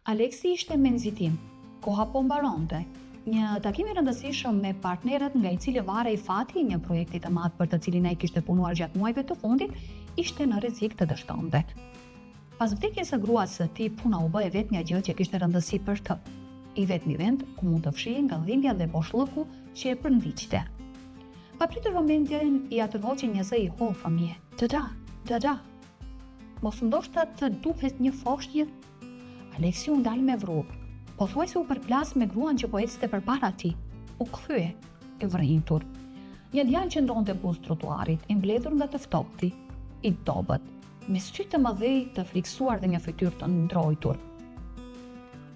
Aleksi ishte me nxitim. Koha po mbaronte. Një takim i rëndësishëm me partnerët nga i cili varej fati i një projekti të madh për të cilin ai kishte punuar gjatë muajve të fundit, ishte në rrezik të dështonte. Pas vdekjes së gruas së tij, puna u bë e vetmja gjë që kishte rëndësi për të. I vetmi vend ku mund të fshihej nga dhimbja dhe boshllëku që e përndiqte. Papritur vëmendjen ia tërhoqi një zë i hollë fëmije. Dada, dada. Mos ndoshta të duhet një foshnjë? Aleksi u ndal me vrull. Pothuajse u përplas me gruan që po ecte përpara tij. U kthye, i vrenjtur. Një djalë qëndronte buzë trotuarit, i mbledhur nga të ftohti, i dobët, me sy të mëdhenj të frikësuar dhe një fytyrë të ndrojtur.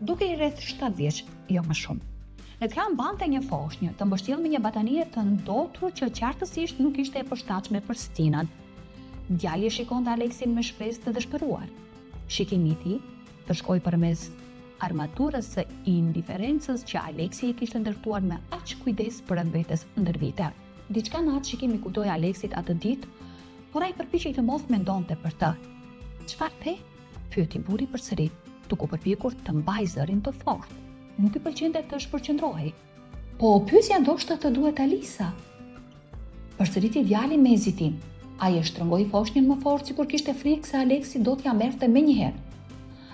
Dukej rreth 7 vjeç, jo më shumë. Në krah mbante një foshnjë, të mbështjellë me një batanije të ndotur që qartësisht nuk ishte e përshtatshme për stinën. Djali e shikonte Aleksin me shpresë të dëshpëruar. Shikimi i tij përshkoi përmes armaturës së indiferencës që Aleksi e kishte ndërtuar me aq kujdes përreth vetes ndër vite. Diçka në atë shikim i kujtoi Aleksit atë ditë, por ai përpiqej të mos mendonte për të. Çfarë the? pyeti burri përsëri, duke u përpjekur të mbajë zërin të fortë. Nuk i pëlqente të shpërqendrohej. Po pyesja ndoshta të duhet Alisa. Përsëriti djali me hezitim. Ai e shtrëngoi foshnjën më fort sikur kishte frikë se Aleksi do t'ia merrte menjëherë.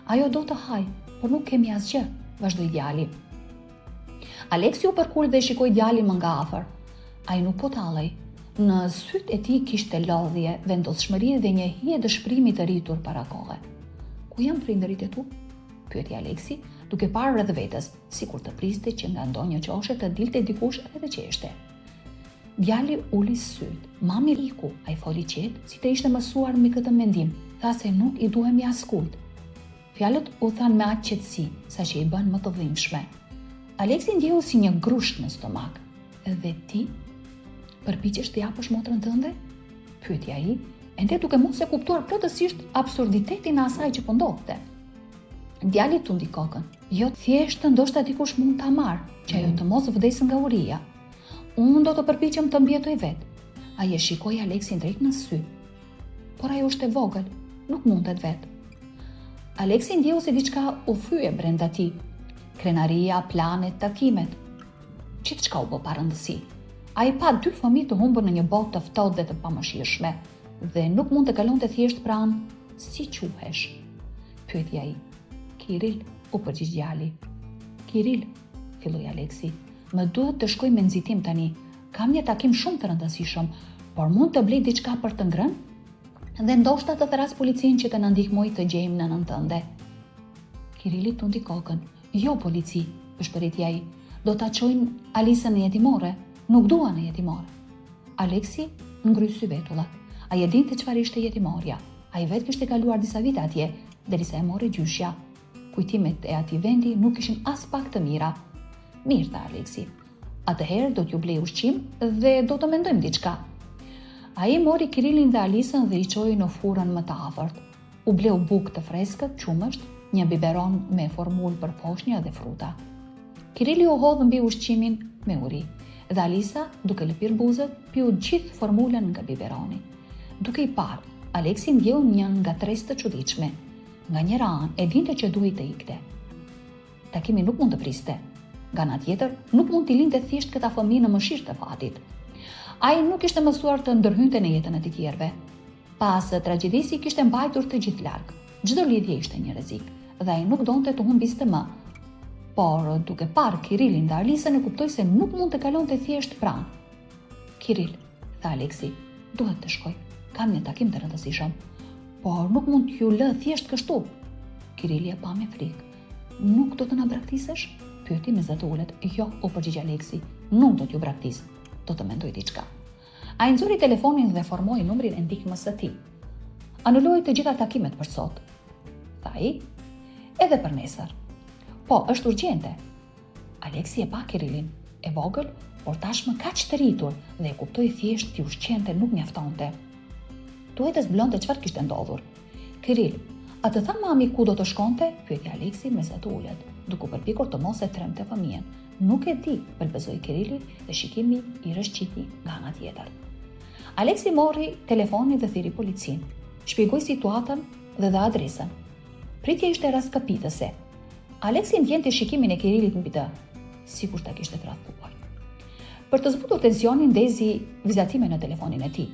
Ajo do të hajë, por nuk kemi asgjë, vazhdoi djali. Aleksi u përkul dhe shikoi djalin më nga afër. Ai nuk po tallej. Në sytë e tij kishte lodhje, vendosshmëri dhe një hije dëshpërimi të rritur para kohe. Ku janë prindërit e tu? pyeti Aleksi, duke parë rreth vetes, sikur të priste që nga ndonjë qoshe të dilte dikush dhe të qeshte. Djali uli sytë. Mami iku, ai foli qetë, si të ishte mësuar me këtë mendim, tha se nuk i duhemi askujt. Fjalët u thanë me aq qetësi, saqë i bënë më të dhimbshme. Aleksi ndjeu si një grusht në stomak. Dhe ti? Përpiqesh të japësh motrën tënde? Pyeti ai, ende duke mos e kuptuar plotësisht absurditetin e asaj që po ndodhte. Djali tundi kokën. Jo, thjesht ndoshta dikush mund ta marrë, që ajo të mos vdesë nga uria. Unë do të përpiqem të mbijetoj vetë. Ai e shikoi Aleksin drejt në sy. Por ajo është e vogël, nuk mundet vetë. Aleksi ndjeu se diçka u thye brenda tij. Krenaria, planet, takimet. Gjithçka u bë pa rëndësi. Ai pa dy fëmijë të humbur në një botë të ftohtë dhe të pamëshirshme dhe nuk mund të kalonte thjesht pranë. Si quhesh? Pyeti ai. Kiril, u përgjigj djali. Kiril, filloi Aleksi. Më duhet të shkoj me nxitim tani. Kam një takim shumë të rëndësishëm, por mund të blej diçka për të ngrënë? Dhe ndoshta të thërras policinë që të na ndihmojë të gjejmë nënën tënde. Kirili tundi kokën. Jo, polici, pëshpëriti ai. Do ta çojnë Alisën në jetimore. Nuk dua në jetimore. Aleksi ngrysy vetullat. Ai e dinte çfarë ishte jetimorja. Ai vetë kishte kaluar disa vite atje, derisa e mori gjyshja. Kujtimet e atij vendi nuk ishin aspak të mira. Mirë, tha Aleksi. Atëherë do t'ju blej ushqim dhe do të mendojmë diçka. Ai mori Kirilin dhe Alisën dhe i çoi në furrën më të afërt. U bleu bukë të freskët, qumësht, një biberon me formulë për foshnja dhe fruta. Kirili u hodh mbi ushqimin me uri dhe Alisa, duke lëpirë buzët, piu gjithë formulën nga biberoni. Duke i parë, Aleksi ndjeu një ngatërresë të çuditshme. Nga njëra anë, e dinte që duhej të ikte. Takimi nuk mund të priste. Nga ana tjetër, nuk mund t'i linte thjesht këta fëmijë në mëshirë të fatit. Ai nuk ishte mësuar të ndërhynte në jetën e të tjerëve. Pas tragjedisë i kishte mbajtur të gjithë larg. Çdo lidhje ishte një rrezik dhe ai nuk donte të humbiste më. Por, duke parë Kirilin dhe Alisën e kuptoi se nuk mund të kalonte thjesht pranë. Kiril, tha Aleksi, duhet të shkoj. Kam një takim të rëndësishëm. Por nuk mund t'ju lë thjesht kështu. Kirili e pa me frikë. Nuk do të na braktisësh? Pyeti me zë të ulët. Jo, u përgjigj Aleksi, nuk do t'ju braktis. Do të mendoj diçka. Ai nxori telefonin dhe formoi numrin e ndihmës së tij. Anuloi të gjitha takimet për sot, tha ai, edhe për nesër. Po, është urgjente. Aleksi e pa Kirilin, e vogël, por tashmë kaq të rritur dhe e kuptoi thjesht t'i ushqente nuk mjaftonte. Duhej të zbulonte çfarë kishte ndodhur. Kiril, a të tha mami ku do të shkonte? pyeti Aleksi me zë të ulët, duke u përpjekur të mos e trembte fëmijën. Nuk e di, belbëzoi Kirili dhe shikimi i rrëshqiti nga ana tjetër. Aleksi mori telefonin dhe thirri policinë. Shpjegoi situatën dhe dha adresën. Pritja ishte rraskapitëse. Aleksi ndjente shikimin e Kirilit mbi të, sikur ta kishte tradhtuar. Për të zbutur tensionin, ndezi vizatime në telefonin e tij.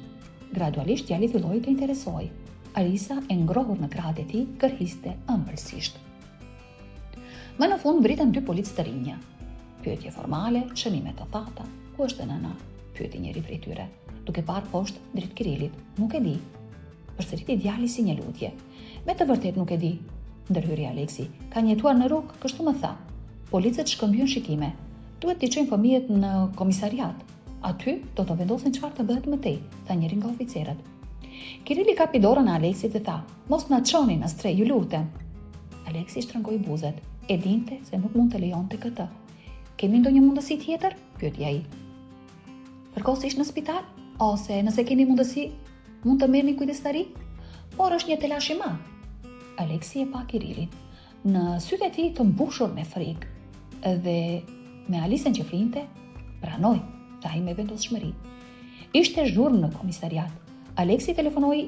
Gradualisht djali filloi të interesohej. Alisa e ngrohur në krahët e tij kërhiste ëmbëlsisht. Më në fund mbërritën dy policë të rinj. Pyetje formale, shënime të thata. Ku është nëna? Pyeti njëri prej tyre, duke parë poshtë drejt Kirilit. Nuk e di. Përsëriti djali si një lutje. Me të vërtetë nuk e di, ndërhyri Aleksi. Kanë jetuar në rrugë, kështu më tha. Policët shkëmbyen shikime. Duhet t'i çojmë fëmijët në komisariat. Aty do të vendosin çfarë të bëhet më tej, tha njëri nga oficerët. Kirili kapi dorën e Aleksit dhe tha, mos na çoni në strehë, ju lutem. Aleksi shtrëngoi buzët, e dinte se nuk mund të lejonte këtë. Kemi ndonjë mundësi tjetër? pyeti ai. Përkohësisht në spital ose nëse keni mundësi, mund të merrni kujdestari? Por është një telash i madh. Aleksi e pa Kirilin në sytë e tij të mbushur me frikë dhe me Alisën që flinte, pranoi, tha ai me vendosmëri. Ishte zhurmë në komisariat. Aleksi telefonoi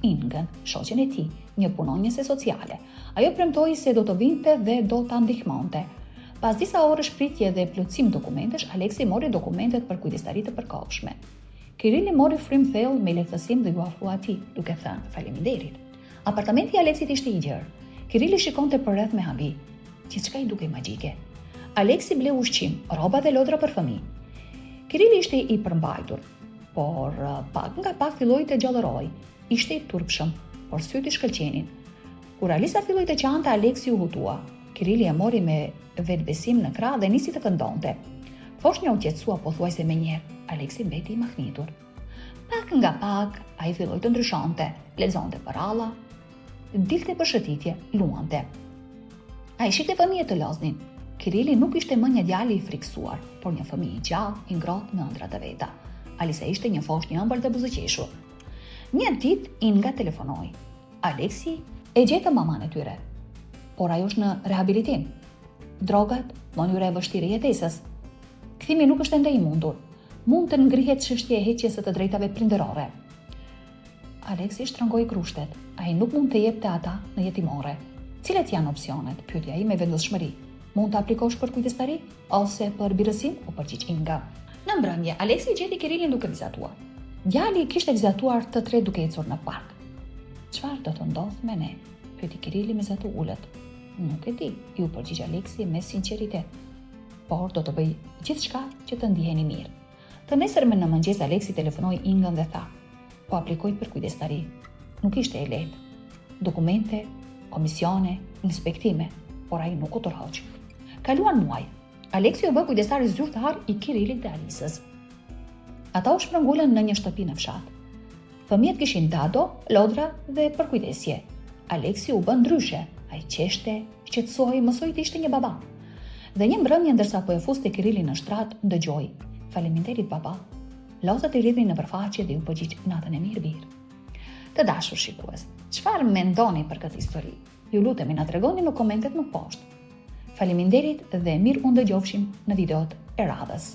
Ingën, shoqen e tij, një punonjëse sociale. Ajo premtoi se do të vinte dhe do ta ndihmonte. Pas disa orësh pritje dhe plotësim dokumentesh, Aleksi mori dokumentet për kujdestari të përkohshme. Kirili mori frymë thellë me lehtësim dhe iu afrua atij, duke thënë faleminderit. Apartamenti i Aleksit ishte i gjerë. Kirili shikonte përreth me habi. Gjithçka i dukej magjike. Aleksi bleu ushqim, rroba dhe lodra për fëmijë. Kirili ishte i përmbajtur, por pak nga pak filloi të gjallërohej. Ishte i turpshëm, por sytë i shkëlqenin. Kur Alisa filloi të qante, Aleksi u hutua. Kirili e mori me vetëbesim në krah dhe nisi të këndonte. Foshnja u qetësua pothuajse menjëherë. Aleksi mbeti i mahnitur. Pak nga pak, ai filloi të ndryshonte, lexonte përralla, dilte për shëtitje, luante. Ai shihte fëmijët të loznin. Kirili nuk ishte më një djalë i frikësuar, por një fëmijë i gjallë, i ngrohtë me ëndrra të veta. Alisa ishte një foshnjë e ëmbël dhe buzëqeshur. Një ditë Inga telefonoi. Aleksi e gjetëm mamanë e tyre, por ajo është në rehabilitim. Drogat, mënyra e vështirë e jetesës. Kthimi nuk është ende i mundur. Mund të ngrihet çështje e heqjes së të drejtave prindërore. Aleksi shtrëngoi grushtet. Ai nuk mund t'i jepte ata në jetimore. Cilat janë opsionet? pyeti ai me vendosmëri. Mund të aplikosh për kujdestari ose për birësim, u përgjigj Inga. Në mbrëmje, Aleksi gjeti Kirilin duke vizatuar. Djali kishte vizatuar të tre duke ecur në park. Çfarë do të ndodhë me ne? pyeti Kirili me zë të ulët. Nuk e di, iu përgjigj Aleksi me sinqeritet. Por do të bëj gjithçka që të ndiheni mirë. Të nesërmen në mëngjes Aleksi telefonoi Ingën dhe tha, po aplikoj për kujdestari. Nuk ishte e lehtë. Dokumente, komisione, inspektime, por ai nuk u tërhoq. Kaluan muaj. Aleksi u bë kujdestari zyrtar i Kirilit dhe Alisës. Ata u shpërngulën në një shtëpi në fshat. Fëmijët kishin dado, lodra dhe përkujdesje. Aleksi u bë ndryshe, ai qeshte, qetësohej, mësoi të ishte një baba. Dhe një mbrëmje ndërsa po e fuste Kirilin në shtrat, dëgjoi, Faleminderit baba. Lotët i rridhnin nëpër faqe dhe iu përgjigj natën e mirë bir. Të dashur shikues, çfarë mendoni për këtë histori? Ju lutemi na tregoni në komentet më poshtë. Faleminderit dhe mirë u ndëgjofshim në videot e radhës.